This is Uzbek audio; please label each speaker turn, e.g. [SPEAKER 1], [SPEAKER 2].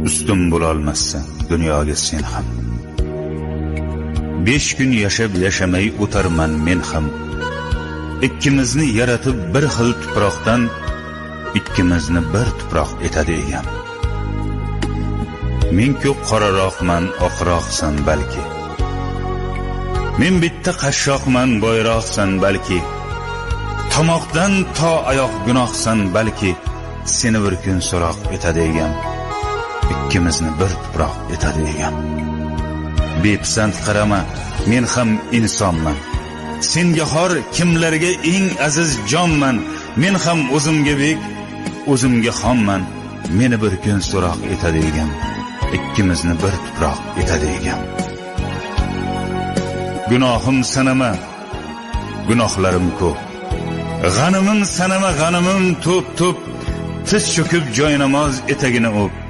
[SPEAKER 1] Ustun bo'lolmassan dunyoga sen ham. 5 kun yashab yashamay o'tarman men ham. Ikkimizni yaratib bir xil tuproqdan, ikkimizni bir tuproq etadi egam. Men ko'p qoraroqman, oqroqsan balki. Men bitta qashshoqman, boyroqsan balki. Tomoqdan to oyoq gunohsan balki. Seni bir kun so'roq etadi egam. Ikkimizni bir tuproq etadi egam. Bepisand qarama, men ham insonman. Senga xor kimlarga eng aziz jonman. Men ham o'zimga bek, o'zimga xonman. Meni bir kun so'roq etadi egam. Ikkimizni bir tuproq etadi egam. Gunohim sanama, gunohlarim ko'p. G'animim sanama, g'animim to'p-to'p. Tiz cho'kib joy namoz etagini o'p.